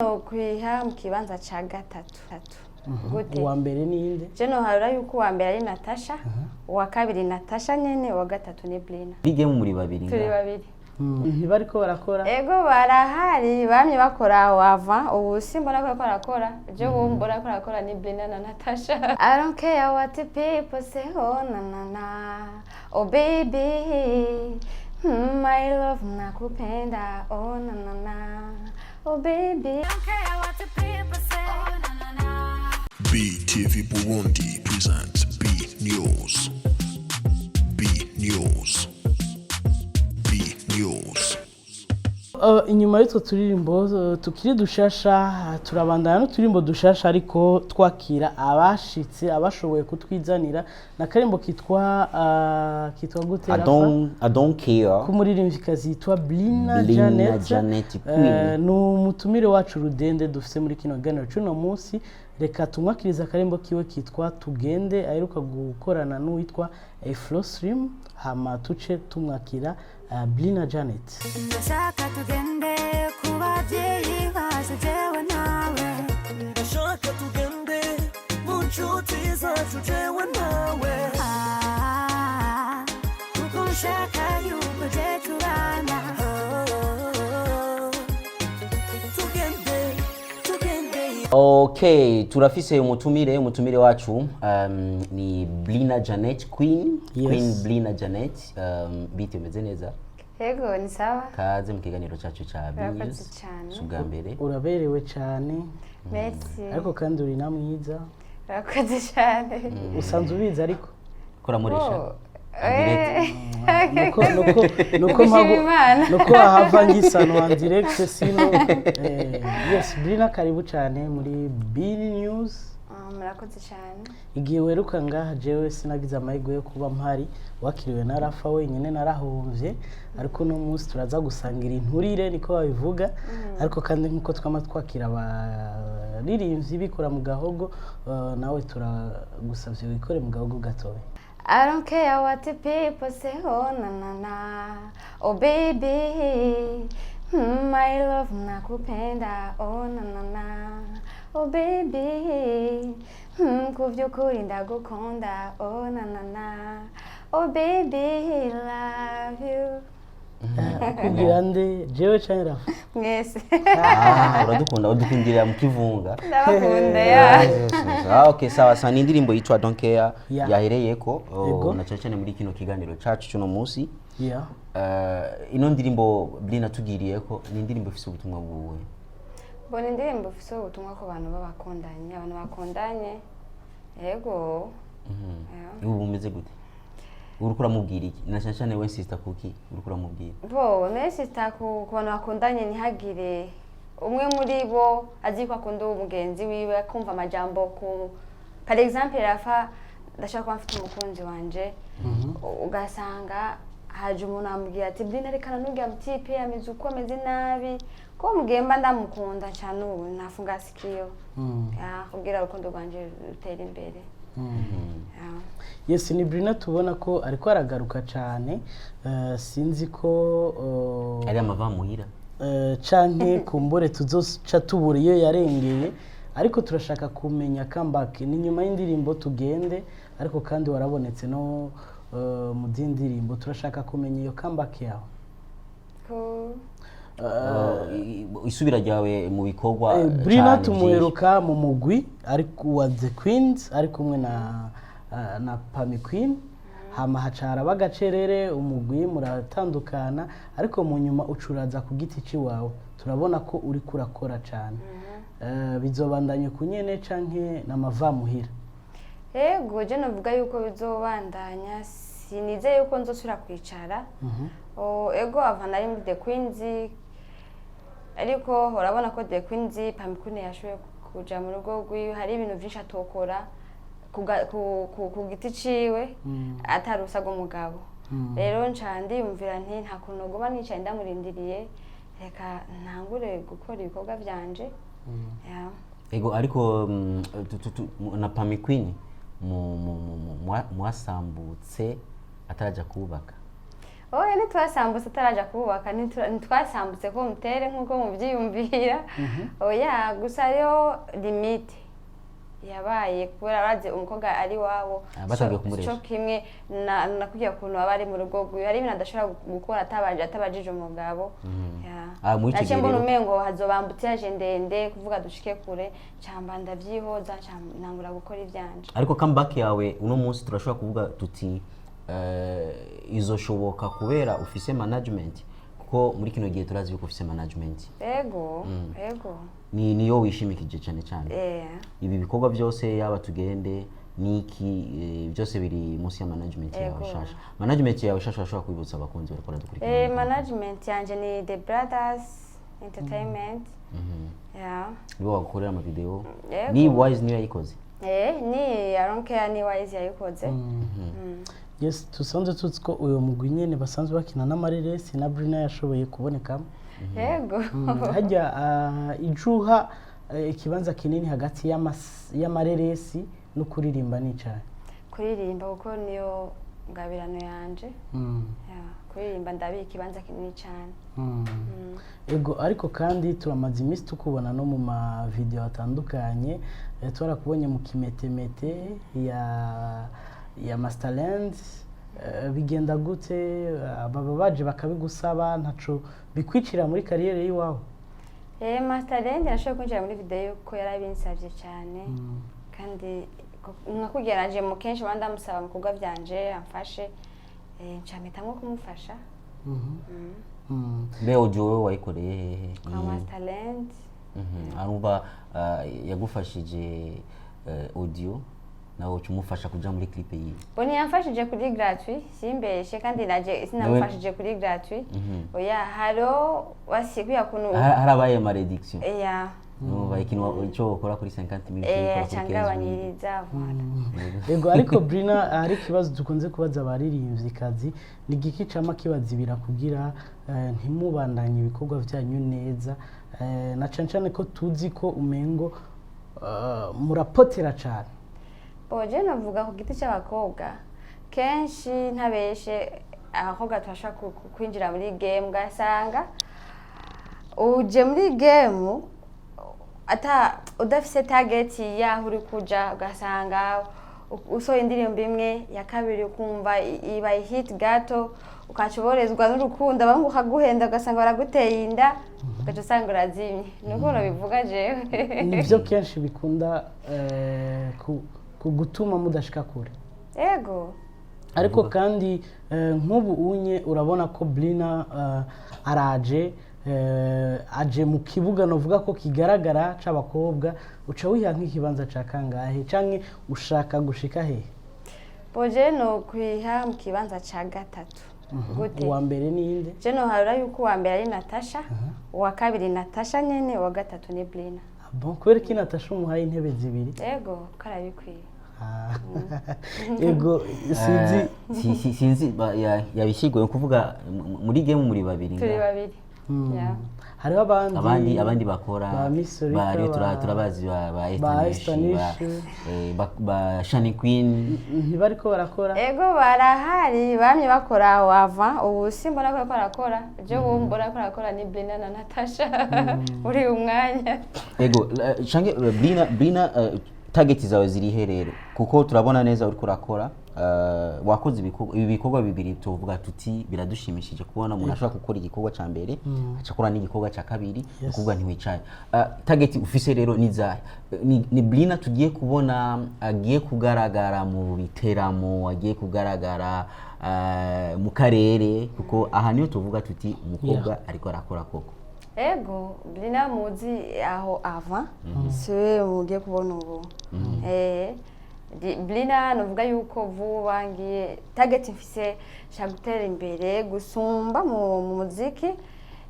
Nokwiha mu kibanza ca gatatu. Gute? Uwa mbere ninde? Je noharura yuko uwa mbere ari Natasha, uwa kabiri Natasha nyene, uwa gatatu ni Blina. Big game muri babiri Turi ngaha. babiri. Ntibariko barakora? Ego, barahari, bamye bakora wava ubu simbona ko bariko barakora. Je ubu mbona ko barakora ni Blina na Natasha. I don't care what the people say, oh na na na, oh baby, my love, nakupenda, oh na na na, oh baby. I don't care what the people say, oh na na na. BTV Burundi presents B News. B News. B News. Inyuma y'utwo turirimbo tukiri dushasha, turabandana n'uturirimbo dushasha, ariko twakira abashitse abashoboye kutwizanira na karimbo kitwa gute, I Rafa? don't care. K'umuririmvyikazi yitwa Blina, Blina Janet. Janet Queen. Ni umutumire wacu rudende dufise muri kino kiganiro c'uno munsi. Reka tumwakirize akarimbo kiwe kitwa Tugende, aheruka gukorana n'uwitwa Flostream, hama tuce tumwakira Blina Janet. Ndashaka tugende ku babyeyi bacu, jewe nawe. Ndashaka tugende mu nshuti zacu, jewe nawe. Ah, kuko nshaka yuko je tubana. Ah, tugende, tugende. Okay, turafise umutumire wacu ni Blina Janet Queen. Yes. Queen Blina Janet, bite, umeze neza? Yego, ni sawa. Kaze mu kiganiro cyacu ca B Urakoze News. cyane. Si ubwa mbere. Uraberewe cyane. Merci. Ariko kandi uri na mwiza. Urakoze cyane. Usanzwe ubizi ariko. Kuramuresha. Oh, Direct. Nuko Gushima mpago Imana. nuko ahava ngisano en direct sino. Yes, Blina, karibu cyane muri B News. Ah, murakoze cyane. Igihe weruka ngaha jewe sinagize amahirwe yo kuba mpari, wakiriwe na Rafa wenyine, narahomvye. Ariko uno munsi turaza gusangira inturire, niko babivuga. Ariko kandi nkuko twama twakira abaririmbyi bikora mu gahogo, nawe turagusavye wikore mu gahogo gatoya. I don't care what the people say, oh na na na, oh baby, my love, nakupenda, oh na na na, oh baby, kuvyukuri ndagukunda, oh na na na, oh baby, love you. Kugira nde, jewe canke Rafa? Mwese. Ah, uradukunda, udukundira mu kivunga. Ndabakunda ya. Ah, okay, sawa sawa. Ni indirimbo yitwa Don't Care yahereyeko, oh, na cyane cyane muri kino kiganiro cacu cuno munsi. Ino ndirimbo Blina tugiriyeko ni indirimbo ifise ubutumwa buwe? Mbona indirimbo ifise ubutumwa ku bantu b'abakundanye, abantu bakundanye, yego. Yeah. Ubu bumeze gute? Uriko uramubwira iki? Na cyane cyane we sister Kuki, uriko uramubwira? Bo nesita ku bantu bakundanye, ntihagire umwe muri bo azi ko akunda uwo mugenzi wiwe akumva amajambo ku, par exemple Rafa, ndashaka kuba mfite umukunzi wanje, ugasanga haje umuntu amubwira ati: "Blina, rekana n'uriya mu type, ameze uko, ameze nabi." Ko mugihe mba ndamukunda cyane, ubu nafunga sikio ya kugira urukundo rwanje rutere imbere. Ya. Yes, ni Brina tubona ko ariko aragaruka cyane. Sinzi ko Ari amava muhira. Canke kumbure tuzoca tubura iyo yarengeye, ariko turashaka kumenya comeback ni nyuma y'indirimbo Tugende, ariko kandi warabonetse no mu zindi ndirimbo. Turashaka kumenya iyo comeback yawe. Ko Isubira ryawe mu bikorwa. Brina cane. tumuheruka mu mugwi ariko wa The Queens, ari kumwe na Pami Queen, hama hacara bagacerere umugwi muratandukana, ariko mu nyuma ucuraza ku giti ciwawe, turabona ko uri kurakora cane. Bizobandanya kunyene canke namavamuhira? Ego, je novuga yuko bizobandanya, sinizeye yuko nzosubira kwicara. Oh, ego, ava nari muri The Queens, ariko urabona ko The Queens, Pami Queen yashoboye kuja mu rugo rwiwe, hari ibintu vyinshi atokora ku giti ciwe atari urusa rw'umugabo. Rero nca ndiyumvira nti nta kuntu noguma nicaye ndamurindiriye, reka ntangure gukora ibikorwa vyanje. Yeah. Ego, ariko na Pami Queen mwasambutse ataraja kubaka. Oya, ntitwasambutse ataraja kubaka, ntitwasambutse ko mutere nk'uko muvyiyumvira. Oya, gusa hariho limite yabaye kubera urazi umukobwa ari iwabo. Ah, batangiye kumuresha. Co kimwe na nakubwiye ukuntu aba ari mu rugo rwiwe, hari ibintu adashobora gukora atabajije umugabo. Ya. Ah, muri ico Naciye gihe mbona rero- umengo hazobambutse yaje ndende kuvuga dushike kure, camba ndavyihoza, nca ntangura gukora ivyanje. Ariko comeback yawe uno munsi turashobora kuvuga tuti izoshoboka kubera ufise management, kuko muri kino gihe turazi yuko ufise management. Ego. Ni niyo wishimikije cyane cyane? Eh. Ibi bikorwa byose, yaba tugende niki, byose biri munsi ya management yawe? Ego. Shasha, management yawe shasha, urashobora kwibutsa abakunzi bariko baradukurikirana? Management yanje ni The Brothers Entertainment. Yeah. Nibo bagukorera amavideo? Yego. Ni Wise niyo yayikoze? Ni Aronkea, ni Wise yayikoze. Yes, dusanzwe tuzi ko uyu mugwi nyene basanzwe bakina n'amareresi, na Brina yashoboye kubonekamo. Yego. Hajya ijuha ikibanza kinini hagati y'amareresi no kuririmba n'icayi? Kuririmba, kuko niyo ngabirano yanje. Yeah. Kuririmba ndabiha ikibanza kinini cyane. Ego, ariko kandi turamaze iminsi tukubona no mu mavideo atandukanye. Twarakubonye mu kimetemete ya Masterland. Bigenda gute? Baba baje bakabigusaba? Ntaco bikwicira muri carrière y'iwawe? Masterland nashoboye kwinjira muri video ko yarabinsavye cyane, kandi nkakubwira nanje mu kenshi banda ndamusaba mu bikorwa byanje amfashe, nca mpitamwo kumufasha. Mbe audio wowe wayikoreye hehe? Kwa Masterland. Arumva yagufashije audio, nawe uca umufasha kuja muri clip yiwe? Bo ntiyamfashije kuri gratuit, simbeshe, kandi naje sinamufashije kuri gratuit. Oya, haro basikuye kuntu Harabaye ma réduction? Ya. Numva ikintu ico ukora kuri 50 mille ukora kuri 15 mille. Cangabanyiriza, voilà. Ego, ariko Brina, hari ikibazo dukunze kubaza abaririmvyikazi: ni igiki cama kibazibira kugira ntimubandanye ibikorwa vyanyu neza, na cane cane ko tuzi ko umengo murapotera cane? Bo je navuga ku giti cy'abakobwa, kenshi ntabeshe, abakobwa turashobora kwinjira muri game, ugasanga uje muri game ata udafise target yaho uri kuja, ugasanga usohoye indirimbo imwe, ya kabiri ukumva ibaye hit gato, ukaca uborezwa n'urukundo, abahungu ukaguhenda, ugasanga baraguteye inda, ugaca usanga urazimye. Nuko nabivuga jewe. Nivyo kenshi bikunda ku gutuma mudashika kure. Ego. Ariko kandi nk'ubu unye urabona ko Brina araje, aje mu kibuga novuga ko kigaragara c'abakobwa, uca wiha nk'ikibanza ca kangahe, canke ushaka gushika hehe? Boje no kwiha mu kibanza ca gatatu gute? Uwa mbere ninde? Je noharura yuko uwa mbere ari Natasha, uwa kabiri Natasha nyene, uwa gatatu ni Blina. Ah bon, kubera ko Natasha umuhaye intebe zibiri? Ego, ko arabikwiye. Ah. Ego, sinzi. Sinzi yabishyiguye kuvuga muri game muri babiri Turi nga. babiri. Yeah. Hariho abandi. Abandi bakora Ba Miss Rika, ba turabazi ba ba Esther Nish, Esther Nish. ba Shani Queen. Ntibariko barakora? Ego, barahari, bamye bakora wava, ubu simbona ko bariko barakora. Je ubu mbona ko barakora ni Blina na Natasha muri uyu mwanya. Ego, canke Brina, target zawe ziri he rero? Kuko turabona neza uriko urakora, wakoze ibi bikorwa bibiri, tuvuga tuti biradushimishije kubona umuntu ashobora gukora igikorwa ca mbere, aca akora n'igikorwa ca kabiri, ni ukuvuga ntiwicaye. Target ufise rero ni zahe? Ni Brina tugiye kubona agiye kugaragara mu biteramo, agiye kugaragara mu karere, kuko aha niyo tuvuga tuti umukobwa ariko arakora koko? Ego, Blina muzi aho ava siwe mugiye kubona ubu. Blina novuga yuko vuba ngiye, target mfise, nshaka gutera imbere gusumba mu muziki.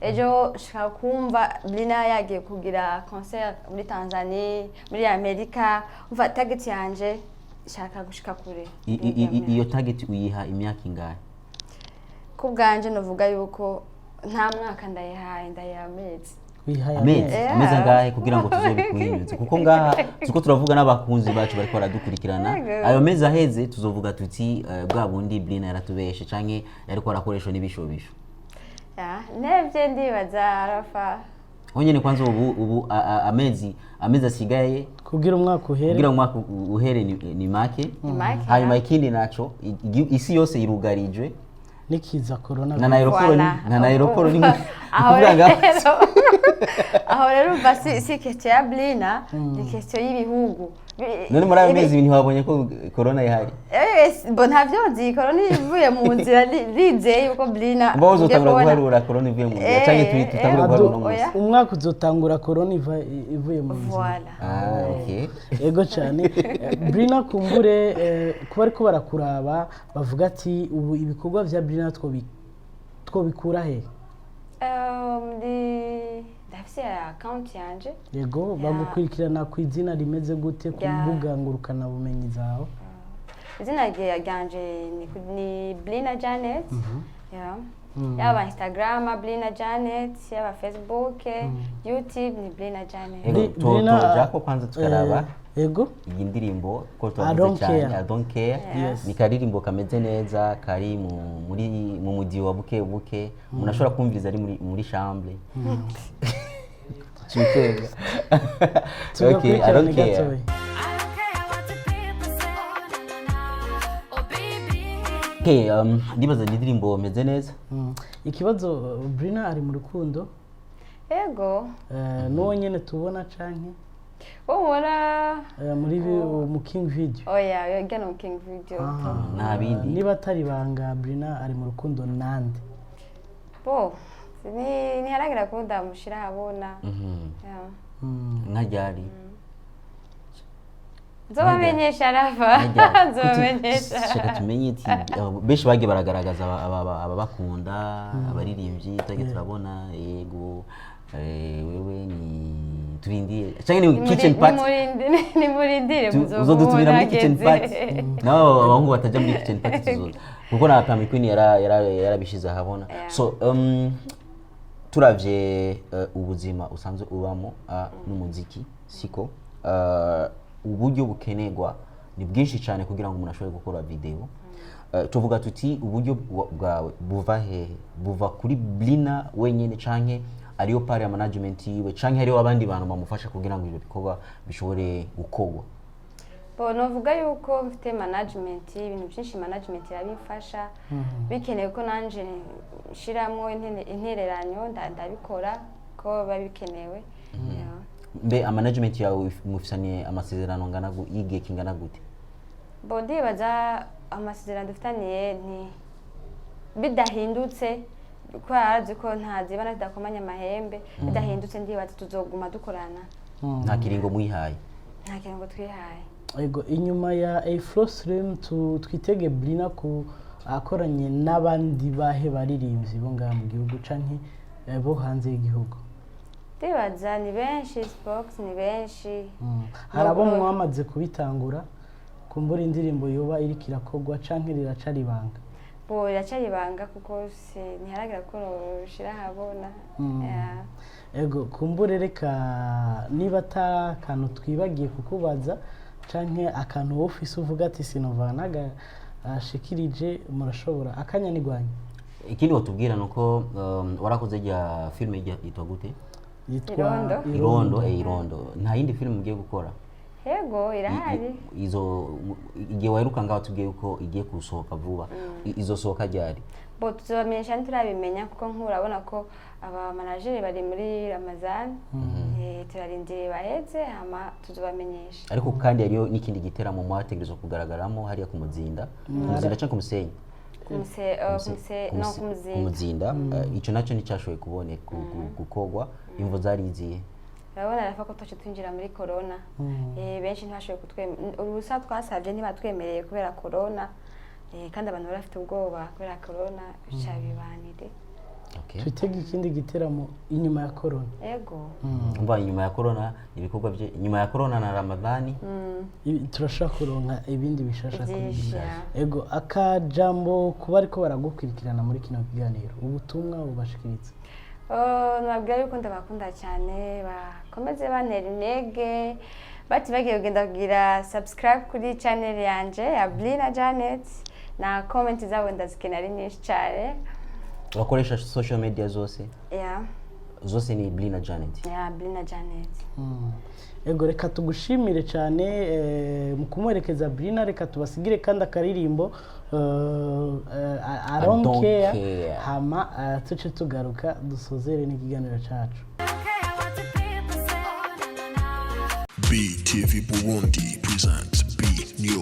Ejo nshaka kumva Blina yagiye kugira concert muri Tanzania, muri Amerika. Umva, target yanje nshaka gushika kure. Iyo target uyiha imyaka ingahe? Ku bwanje novuga yuko nta mwaka ndayihaye, ndayiha amezi. Wihaye amezi amezi. Yeah. Amezi angahe kugira ngo tuzobikuhinyuze? Kuko ngaha turiko turavuga n'abakunzi bacu bariko baradukurikirana. Yego. Ayo mezi aheze, tuzovuga tuti bwa bundi Blina yaratubeshe canke yariko arakoreshwa n'ibishobisho. Ya, ntevye ndibaza, Rafa. Aho nyene kwanza ubu amezi asigaye kugira umwaka uhere. Kugira umwaka uhere ni make. Ni make, Hanyuma ya. ikindi naco, isi yose irugarijwe nikiza corona. Na aéroport. Voilà. Na aéroport ni Aho kuvuga ngaho. rero, aho rero umva, si question ya Blina, ni question y'ibihugu. None muri ayo mezi ntiwabonye ko corona ihari? Bo ntavyo nzi. Corona ivuye mu nzira, rizeye yuko Blina Mba ugiye uzotangura kubona- guharura corona ivuye mu nzira, canke tutangure guharura uno munsi? Oya. Umwaka uzotangura corona ivuye mu nzira. Voilà. Ah, okay. Ego cyane. Brina, kumbure kuba ariko barakuraba bavuga ati ubu ibikorwa vya Brina twobikura he? Ndafise account yanje. Yego, bagukurikirana ku izina rimeze gute ku Ya. mbuga ngurukanabumenyi zawe? Izina ryanje ni Blina Janet. Yeah. Yaba Instagram Blina Janet, yaba Facebook, YouTube ni Blina Janet. Ego, Brina, tojako kwanza tukaraba Ego. iyi ndirimbo ko I twavuze don't cyane. care. I don't care. Yes. Ni karirimbo kameze neza, kari mu muri mu muji wa buke buke, umuntu ashobora kumviriza ari muri chambre. Citega. Okay, I Tugakurikirane don't care. gatoya. I don't care what the people say. Oh baby. Okay, ndibaza ni indirimbo meze neza. Ikibazo, Brina ari mu rukundo? Ego. N'uwo nyene tubona canke Wowe ubona? Muri mu King Video? Oya, oya, no King Video. Nta bindi. Niba atari ibanga, Brina ari mu rukundo nande? Bo ni ntiharagira ko ndamushira ahabona. Yeah. Nka ryari? Nzobamenyesha, Rafa. Nka ryari? Nzobamenyesha. Shaka tumenye ati benshi bagiye baragaragaza ababakunda, abaririmbyi twagiye turabona. Yego, wewe ni turindiye canke ni kitchen party? Nimurindire. Uzodutumira muri kitchen party? Muzobona. Nabo abahungu bataja muri kitchen party tuzoza, kuko na Pami Queen yarabishize ahabona. So turavye ubuzima usanzwe ubamo n'umuziki, siko uburyo bukenerwa ni bwinshi cyane kugira ngo umuntu ashobore gukora video. Tuvuga tuti uburyo bwawe buva hehe? Buva kuri Blina wenyine, canke ariyo part ya management yiwe, canke hariho abandi bantu bamufasha kugira ngo ibyo bikorwa bishobore gukorwa? Bo, novuga yuko mfite management. Ibintu byinshi management irabimfasha. Bikenewe ko nanje nshiramwo intererano, ndabikora ko biba bikenewe. Yeah. Mbe management yawe mufisaniye amasezerano ngana y'igihe kingana gute? Bo, ndibaza amasezerano dufitaniye ni bidahindutse, ko arazi ko ntazibana zidakomanya amahembe. Bidahindutse, ndibaza tuzoguma dukorana. Nta kiringo mwihaye? Nta kintu ngo twihaye. Ego, inyuma ya Afro Slim twitege Brina ku akoranye n'abandi bahe baririmbyi bo ngaha mu gihugu canke bo hanze y'igihugu? Ndibaza ni benshi, Spox, ni benshi. Hari abo mwamaze kubitangura, kumbura indirimbo yoba iriko irakorwa, canke riracari ibanga? Bo, riracari ibanga kuko si ntiharagira ko rushira ahabona. Yeah. Ego, kumbure reka niba atari akantu twibagiye kukubaza canke akantu wowe ufise uvuga ati sinovana ashikirije, murashobora, akanya ni rwanyu. Ikindi watubwira ni uko warakoze rya filime yitwa gute? Yitwa Irondo. Irondo. Irondo, nta yindi filime mugiye gukora? Yego, irahari. Izo igihe waheruka ngaho tubwiye ko igiye gusohoka vuba. Izosohoka ryari? Bo, tuzobamenyesha ntiturabimenya, kuko nk'urabona ko aba manageri bari muri Ramazan. Turarindiriye baheze, hama tuzobamenyesha. Ariko kandi hariyo n'ikindi giteramo mwategerezwa kugaragaramo hariya ku Muzinda, ku Muzinda canke ku Musenyi? Kumuse, no, Ku kumuzinda. Muzinda. Ico naco nticyashoboye kuboneka gukorwa, imvo zari izihe? Urabona rafa ko twace twinjira muri corona. Benshi ntibashoboye kutwemera uruhusa twasabye, ntibatwemereye kubera corona. Kandi abantu bari bafite ubwoba kubera corona, bica bibanire. Okay. Twitege ikindi giteramo inyuma ya corona? Yego. Umva, inyuma ya corona, ibikorwa bye inyuma ya corona na Ramadhani. Turashobora kuronka ibindi bishasha kuri Byinshi, ibi. ya. Ego, akajambo kuba ariko baragukurikirana muri kino kiganiro, ubutumwa bubashikiriza? Oh, nababwira yuko ndabakunda cyane, bakomeze bantera intege, bati bagiye kugenda kugira subscribe kuri channel yanje ya Blina Janet, na comment zabo ndazikenera ari nyinshi cyane. Urakoresha social media zose? Yeah. Zose ni Blina Janet? Yeah, Blina Janet. Ego, reka tugushimire cyane. Mu kumuherekeza Brina, reka tubasigire kandi akaririmbo I don't Don't care. Care. Hama tuce tugaruka dusozere n'ikiganiro cyacu. Care what the people say. Oh, na, na, na. BTV Burundi presents B News.